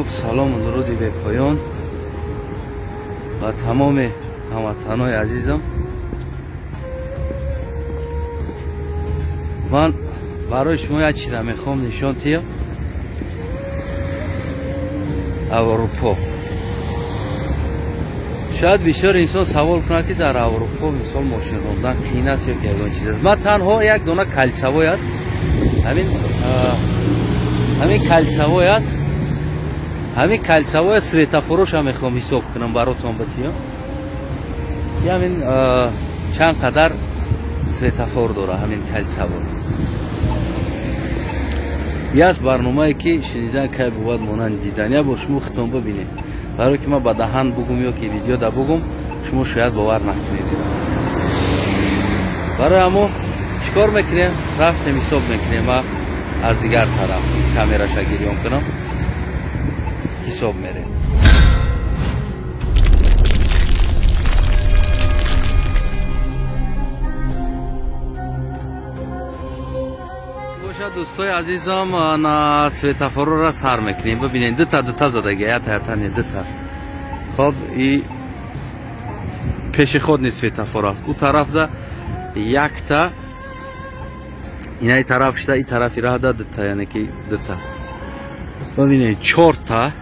Хуб, салому дуруди бепоён ба тамоми ҳамватанои азизам. Ман барои шумо як чизро мехоҳам нишон диҳам. Аврупо. Шояд бисёр инсон савол кунад, ки дар Аврупо мисол мошин рондан қиин аст ё ки ягон чиз аст. Ман танҳо як дона кальцевой аст. Ҳамин кальцевой аст. Ҳамин кальцевой светофороша мехоҳам ҳисоб кунам баротон битиём. Ки ҳамин чанд қадар светофор дора ҳамин кальцевой. Яст барномае ки шунидан кай бувад монанд дидан. Я бо шумо хитон бибинед. Барои ки ман ба даҳан бугум ё ки видео да бугум, шумо шояд бовар накунед. Барои ҳамо чӣ кор мекунем? Рафтем ҳисоб мекунем. Ман аз дигар тараф камераша гирён кунам. Ҳисоб мерем. Бошад, дӯстои азизам, на светофорро сар мекунем. Бибинед, дута дута задаги, ята ята не, дута. Хоб, и пешеходный светофор аст. У тарафда якта, инаи тарафшда, и тарафи раҳда дута, яъне ки дута. Бибинед, чорта.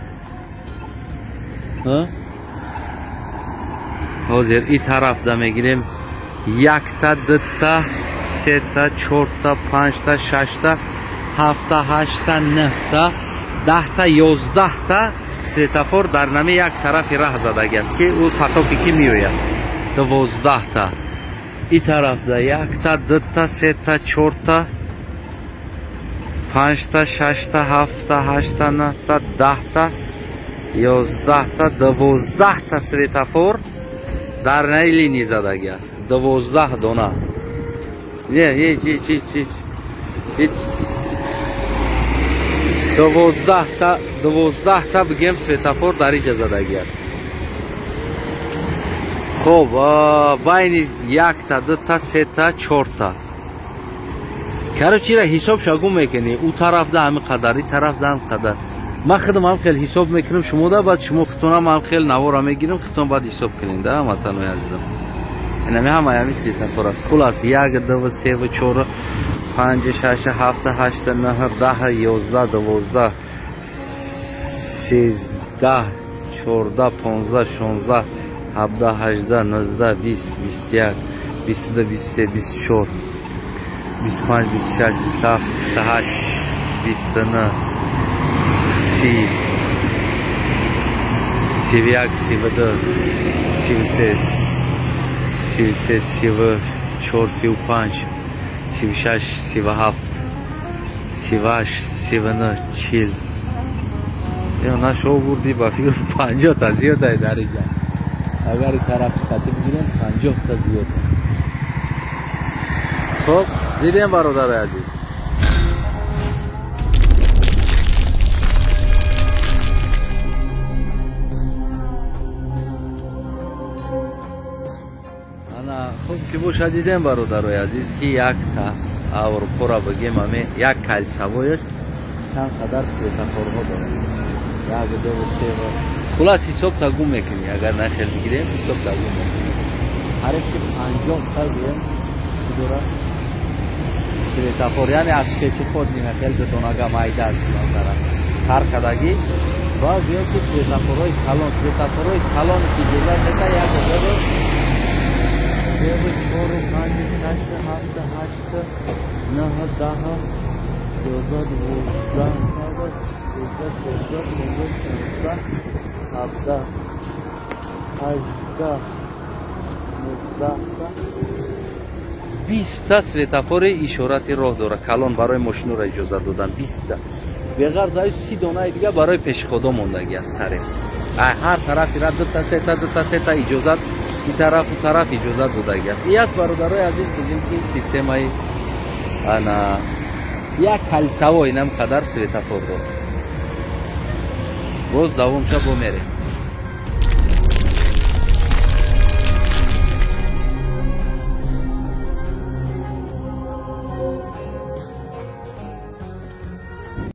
Ҳозир и тарафда мегирем якта, дута, сета, чорта, панҷта, шашта, ҳафта, ҳашта, нӯҳта, даҳта, ёздаҳта светофор дар нами як тарафи раҳ задаги аст, ки ӯ потоке ки меояд. 12та. И тарафда якта, дута, сета, чорта, панҷта, шашта, ҳафта, ҳашта, нӯҳта, даҳта, 11та, 12та светофор дар наи линии задаги аст. 12 дона. Не, ҳеҷ, ҳеҷ, ҳеҷ, ҳеҷ. Ҳеҷ. 12та бигем светофор дар иҷа задаги аст. Хоб, байни якта, дута, сета, чорта. Короче, ира ҳисоб шагум мекунӣ. У тарафда ҳамин қадар, и тарафда ҳамин қадар. Ман худам ҳам хел ҳисоб мекунам, шумода баъд шумо худтонам ҳам хел навора мегирам, худтон баъд ҳисоб кунед, да, ҳамватанои азизам. Инами ҳамаи ҳамин светофор аст. Хулас, 1, 2, 3, 4, 5, 6, 7, 8, 9, 10, 11, 12, 13, 14, 15, 16, 17, 18, 19, 20, 21, 22, 23, 24, 25, 26, 27, 28, 29, 30, 31, 32, 33, 33, 34, 35, 36, 37, 38, 39, 40. Ё нашо бурди ба фикр 50 та зиёд ай дар инҷа. Агар тараф қатӣ бигирем 50 та зиёд. Хоб, дидем бародари азиз. Хуб ки боша дидем бародарои азиз, ки якта Аврупоро бигем, ҳаме як кальцевояш чанд қадар светофорҳо дорад. 1, 2, 3. Хулас ҳисоб тагум мекунӣ, агар нахел бигирем ҳисоб тагум мекунӣ. Ҳариф ки 50 та гӯем чӣ дорад? Светофор, яъне аз пешиход нахел дудонага майда аст назара. Сар кардагӣ ва гӯем ки светофорҳои калон, светофорҳои калоне ки иҷозат медиҳад 1, 2, 3, 4, 5, 6, 7, 8, 9, 10, 11, 12, 13, 14, 15, 16, 17, 18, 19, 20 та светофори ишорати роҳ дорад. Калон барои мошинро иҷозат додан 20 та. Беғарз ай 30 донаи дига барои пешходо мондагӣ аст қариб. Ҳар тарафи ра дута, сета, дута, сета иҷозат, и тараф у тараф иҷозат додагӣ аст. И аст бародарои азиз, бигем ки системаи ана як кальцевой инам қадар светофор дорад. Боз давомша бо мерем.